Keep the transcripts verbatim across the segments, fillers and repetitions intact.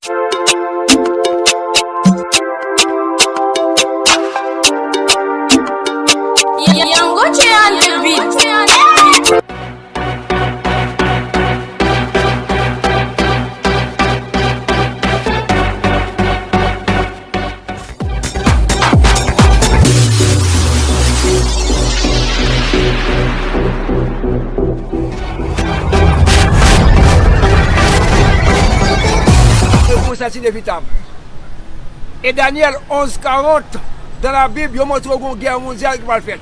Young Gucci on the beat. Repons la se inevitab. E Danyèl onz karant, dan Labib, yo montre w gen yon gè mondyal ki pral fèt.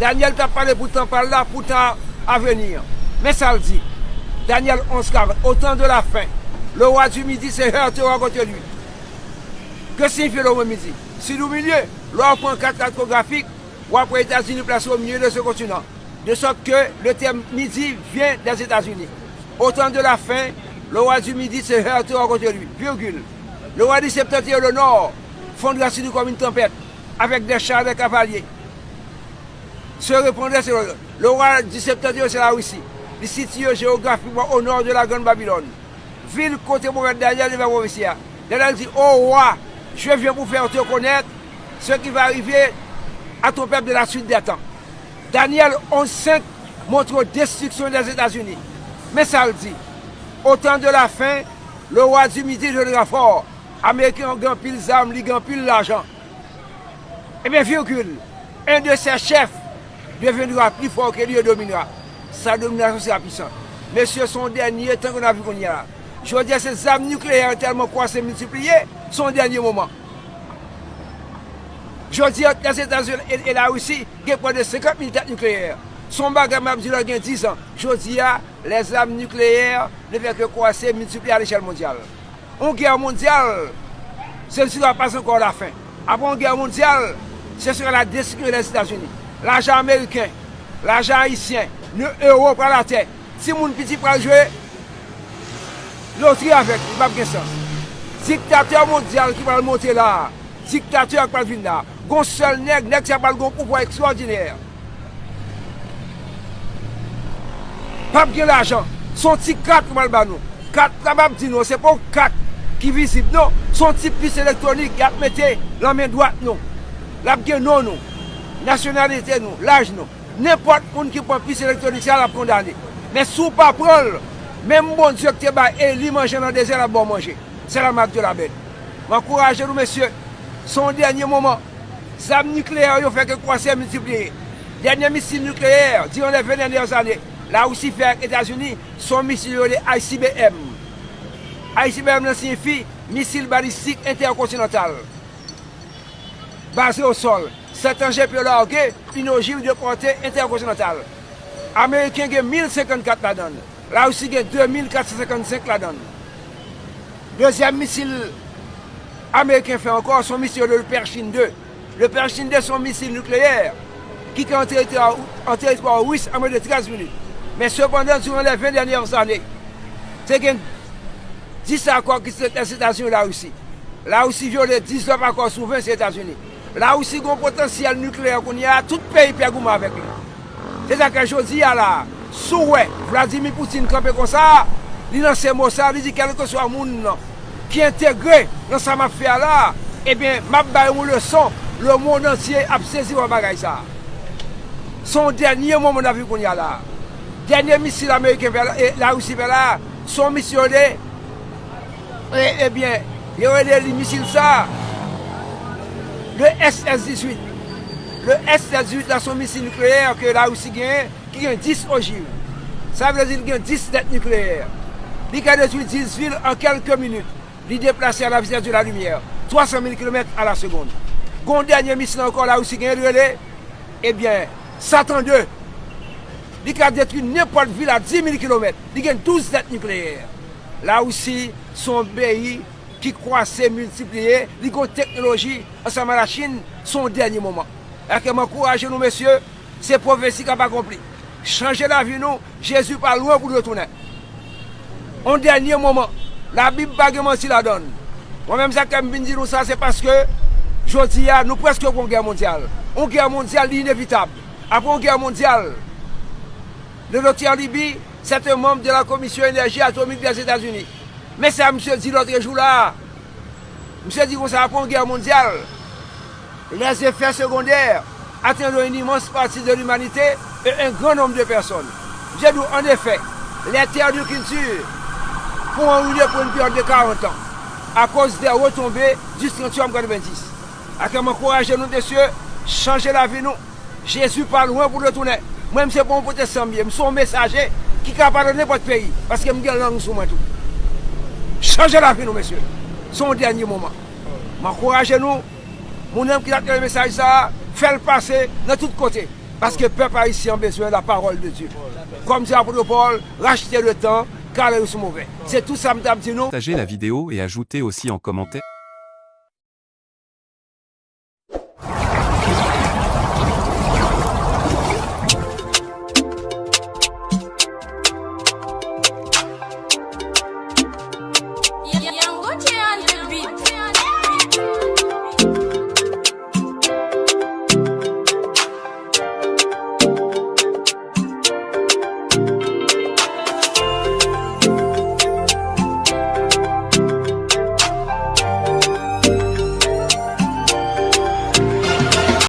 Danyèl t ap pale pou tan pa l la, pou tan a veni an. Men sa l di, Danyèl onz karant, Au temps de la fin, le roi du Midi se heurtera contre lui. Que signifie le mot midi? Sud ou milieu? Lè w pran kat katografik, w ap wè Etazini plase au milieu de ce continent. De sorte que le terme midi vient des États-Unis. Au temps de la fin, le roi du Midi se heurtera contre lui, virgule. Le roi du Septentrion, le nord, fondra sur lui comme une tempête, avec des chars et des cavaliers. Se reprendrait, c'est le, le roi du Septentrion, c'est la Russie. Li sitiye jewografikman o nò de la Grann Babilòn. Vil kote pwofèt Danyèl li fè pwofesi a. Danyèl di, O roi, je viens pour faire te connaître ce qui va arriver à ton peuple de la suite des temps. Danyèl onz senk montre w destriksyon Lèzetazini. Men sa l di, Au temps de la fin, le roi du Midi deviendra fort. Ameriken an gen anpil zam, li gen anpil lajan. Ebyen, virgule, un de ses chefs deviendra plus fort que lui et dominera. Sa dominasyon sera puissante. Mesye, se yon dènye tan ke n ap viv kounye a la. Jodi a, se zam nikleyè yo tèlman kwase, miltipliye, se yon dènye moman. Jodi a, Lèzetazini e, e Larisi gen plis de senkant mil tèt nikleyè. Se yon bagay m ap di la gen diz an. Jodi a, lèzam nikleyè ne fè ke kwase, miltipliye a lechèl mondyal. Yon gè mondyal, ce ne sera pas encore la fin. Apre yon gè mondyal, ce sera la destruction des États-Unis. Lajan ameriken, lajan ayisyen, ewo pral atè. Timoun piti pral jwe lotri avèk li, li p ap gen sans. Diktatè mondyal ki pral monte la a, diktatè k pral vin la a, gon sèl nèg, nèg sa pral gon pouvwa ekstwòdinè. P ap gen lajan. Se yon ti kat yo pral ba nou. Kat la m ap di nou, se pa yon kat ki vizib, non. Se yon ti pis elektwonik y ap mete nan men dwat nou. L ap gen non nou, nasyonalite nou, laj nou. Nenpòt moun ki pran pis elektwonik sa, l ap kondane. Men si w pa pran l, menm Bondye ki te bay Eli manje nan dezè, l ap ba w manje. C'est la marque de la bête. M ankouraje nou, mesye. Se yon dènye moman. Zam nikleyè yo fè ke kwase, miltipliye. Dènye misil nikleyè, durant les vingt dernières années, Larisi fè ak Etazini, se yon misil yo rele I C B M. I C B M nan siyifi Missile Balistique Intercontinental. Basé au sol, cet engin peut larguer une ogive de portée intercontinentale. Ameriken gen mil senkannkat ladan l. Larisi gen de mil kat san senkannsenk ladan l. Dezyèm misil ameriken fè ankò, se yon misil yo rele Pershing de. Le Pershing de se yon misil nikleyè ki ka an teritwa, an teritwa ris an mwens de trèz minit. Men sepandan, durant les vingt dernières années, te gen dis akò ki sot ant Lèzetazini e Larisi. Larisi vyole diznèf akò sou ven, se Etazini. Larisi gen yon potansyèl nikleyè kounye a, tout peyi prè goumen avèk li. Se sa k fè jodi a la, si w wè Vladimir Putin kanpe konsa, li lanse mo sa, li di kèlkeswa moun ki entegre nan sa m ap fè a la, ebyen, m ap ba yo yon leson, le monde entier ap sezi wè bagay sa. Se yon dènye moman n ap viv kounye a la. Dènye misil ameriken fè la, e Larisi fè la, se yon misil yo rele E, ebyen, yo rele li misil sa, le S S dizuit. Le S S dizuit la se yon misil nikleyè ke Larisi genyen, ki gen dis ojiv. Sa vle di li gen dis tèt nikleyè. Li ka detwi dis vil an kèlke minit. Li deplase à la vitesse de la lumière, twa san mil kilomèt à la seconde. Gon dènye misil ankò Larisi genyen, li rele, ebyen, Satan de. Li ka detwi nenpòt vil a dis mil kilomèt. Li gen douz tèt nikleyè. Larisi se yon peyi ki kwase, miltipliye, li gen yon teknoloji ansanm a Lachin, se yon dènye moman. Èske m ankouraje nou, mesye, se pwofesi k ap akonpli. Chanje lavi nou, Jezi pa lwen pou l retounen. Yon dènye moman, Labib pa gen manti ladan l. Mwen menm sa k fè m vin di nou sa, se paske jodi a, nou prèske pran yon gè mondyal. Yon gè mondyal, li inevitab. Apre yon gè mondyal, le Doktè Libby, c'est un membre de la Commission Énergie Atomique des États-Unis. Men sa misye di lòt jou la, misye di konsa, apre yon gè mondyal, les effets secondaires atteindront une immense partie de l'humanité et un grand nombre de personnes. Misye di, en effet, les terres du culture pourront ruiner pour une période de quarante ans à cause des retombées du strontium quatre-vingt-dix. Ake m ankouraje nou, mesye, chanje lavi nou. Jezi pa lwen pou retounen. Mwen, m se pa yon pwotestan m ye, m se yon mesaje ki ka pale nenpòt peyi, paske m gen lang sou mwen tou. Chanje lavi nou, mesye. Se yon dènye moman. M ankouraje nou, moun nan ki t ap tande mesaj sa a, fè l pase nan tout kote, paske pèp ayisyen an bezwen la parole de Dieu. Kòm di apot Pòl, rachte le tan, car les jours sont mauvais. Se tout sa m t ap di nou. Partagez la vidéo et ajoutez aussi en commentaire.